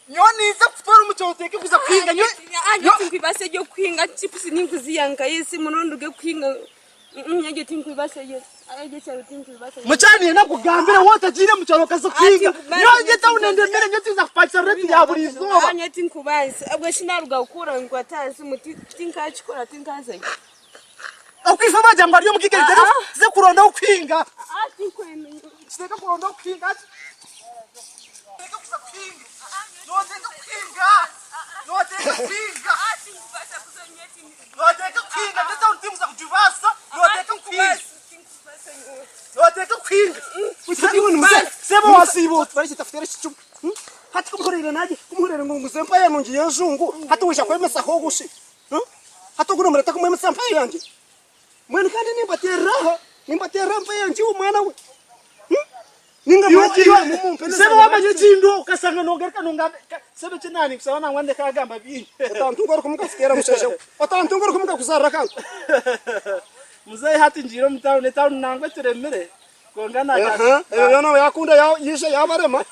Nyowe ninza kukutwara omu kyaro oteeke kuza kuhinga. Nyowe Nyowe tinkwibasa eby'okuhinga chipusi ninkuziha nka esimu nonduge kuhinga nyowe egyo tinkwibasa egyo ekyaro tinkwibasa. Mukyara niinyenda nkugambire waaba otagiire omu kyaro okaza kuhinga nyowe ndi etawuni endemere nyowe tinza kupangisa renti ya buri izooba. Nyowe tinkubaasa obwe shi naruga kukura nkwata aha simu tinkakikora tinkazayo. Okwiha bagira ngu ari omugaiga ze kuronda okuhinga. Kiteeka kuronda okuhinga. Kiteeka kuza kuhinga. Noteeka kuhinga. Noteeka kuhinga. Noteeka kuhinga. Ndetse aho tinkuza kugibaasa. Noteeka kuhinga. Noteeka kuhinga. Sebo wasiiba oti bareke takuteera ekicumu. Hati kumuhurire nanye kumuhurire ngu nguze empaya nungi y'enjungu hati waija kwemesaho obushi. Hati ogu nomureta kumwemesa mpayo yangye? Mbwenu kandi nimbaterera aha, nimbaterera mpayo yangye iwe mwana we. Ninga mwagiire mumumpe Sebo wamanya ekindi okasanga nogaruka nongamba sebo eki naninkusaba nangwa ndeke agamba bingi. Otantunga orikumuka kuteera mushaija we. Otantunga orikumuka kuzarira akantu. Muzeeyi hati ngiire omu tawuni, etawuni nangwa eturemire kwonka Aha, ebyo byona yakunda yaija yabarema.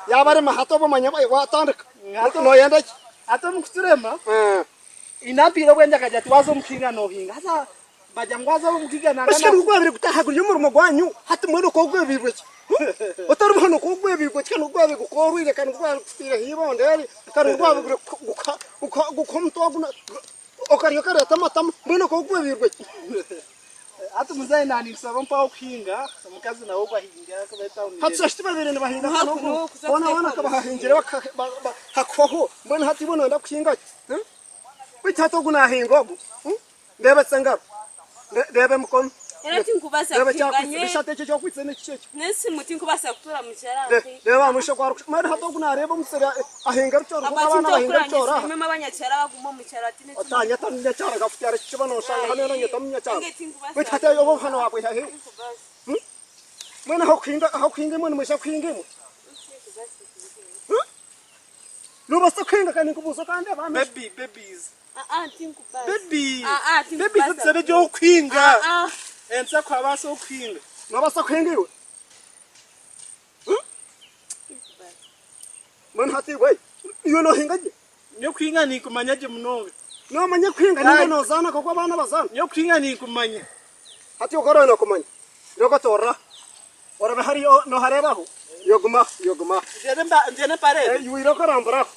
Yabarema hati obwo manya watandika. Noyenda ki? Hati omu kuturema, ina ampiire obwengye akagira ati waaza omu kuhinga noohinga. Haza bagira ngu waaza omu kuhinga nangwa Ekyo nigwo gwabire gutaaha guri omurimo gwanyu, hati mbwenu okaba ogwebirwe ki? Otariho hanu okaba ogwebirwe ki? Ka nigwo gwabire gukoorwire, ka nigwo gwabire gukutiireho eibondo eri, ka nigwo gwabire gukuha omutwe ogu, okarya okareeta amatama, mbwenu okaba ogwebirwe ki? Hati muzeeyi naninkusaba ompe ah'okuhinga, omukazi nawe ogwo ahinge ahakuba etawuni Hati shaaha tibabaire nibahinga hanu ogu, hoona hoona hakaba hahingire hakuhwaho, mbwenu hati iwe noyenda kuhinga ki? Beitu hati ogu nahinga ogu, ndeebesa engaro, ndeeba emikono, Era tinkubaasa ndeeba kuhinga ekyakwitse, nyowe beitu hati eki ekyokwitse n'ekiki eki? n'esimu tinkubaasa kutuura mu kyaro Re- Reeba aha maisho oku arikusha, mbwenu hati ogu naareeba omusiri ahinga rukyoro nk'oku Habwaki abaana bahinga ntokura rukyoro aha. nyesiimemu abanyakyaro abaguma omu kyaro hati n'eki Otanyeta munyakyaro nkakutyara ekicuba noshanga hanu eno nyeta munyakyaro. Ninga tinkubaasa Beitu hati obu hanu wabwiha hi? Tinkubaasa. Mbwenu ahokuhinga ahokuhinga imwe nimwija kuhinga imwe? Nobaasa kuhinga kandi nkubuuza okandeeba aha maisho. Baby, babies. Ah ah tinkubaasa. Baby, Ah ah babies tinkubaasa. tusabe eby'okuhinga. Ah ah. Ensi akuhabaasa okuhinga. Nobaasa kuhinga iwe? Tinkubaasa. Mbwenu hati iwe, iwe nohinga gye? Nyowe kuhinga ninkumanya gye munonga. Nomanya kuhinga ninga nozaana nk'oku abaana bazaana? Nyowe kuhinga ninkumanya. Hati oku oraabe nokumanya, irooko otoorora. Orabe hariya nohareeba aho? Iwe guma aho, iwe guma aho. Ngyende mpareebe? Iwe irooko orambure aho.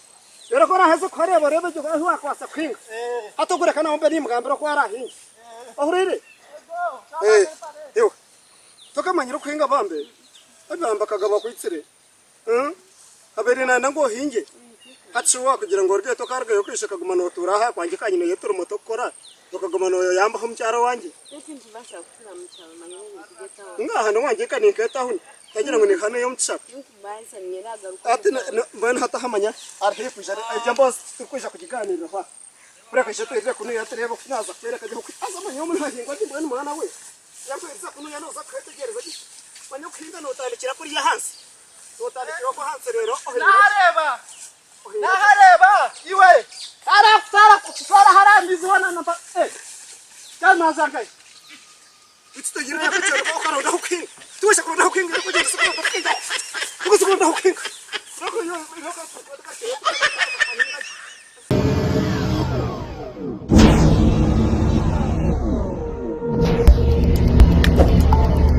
Reero ku oraaheze kuhareeba oreebe gye ahu waakubaasa kuhinga. Hati ogu reka nawe mbe niimugambira oku araahinge. Ohuriire? Iwe tokamanyire okuhinga bambe? Bambe akagabo akwitsire. Abaire nayenda ngu ohingye. Hati shi wakugira ngu orugeyo tokarugayo okaija okaguma notuura aha kwangye kanyine eturimo tokukora okaguma noyambaho mukyara wangye. Ngaaha nowangye ka ninka etawuni tagira ngu ni hanu ey'omu kishaka. Hati mbwenu hati aha manya hariho erikwija egyo emboozi titurikwija kugigaaniiriraho aha. Kureka ija twirire kunuya tureebe oku naaza kukworeka gye oku haza manya omu nihahingwa gye mbwenu mwana we. Yakwiriza kunuya nooza kuhetegereza gye. Manya okuhinga nootandikira kuriya ahansi. Nootandikira okwo ahansi reero ohinga. Nahareeba! Nahareeba! Iwe! Arakutwara kutwara harambizi hoona na mpa eh! Kandi naaza nkahi? Beitu togira yakukyereka okaronda ah'okuhinga. Tiwaija kuronda ah'okuhinga orikugyenda.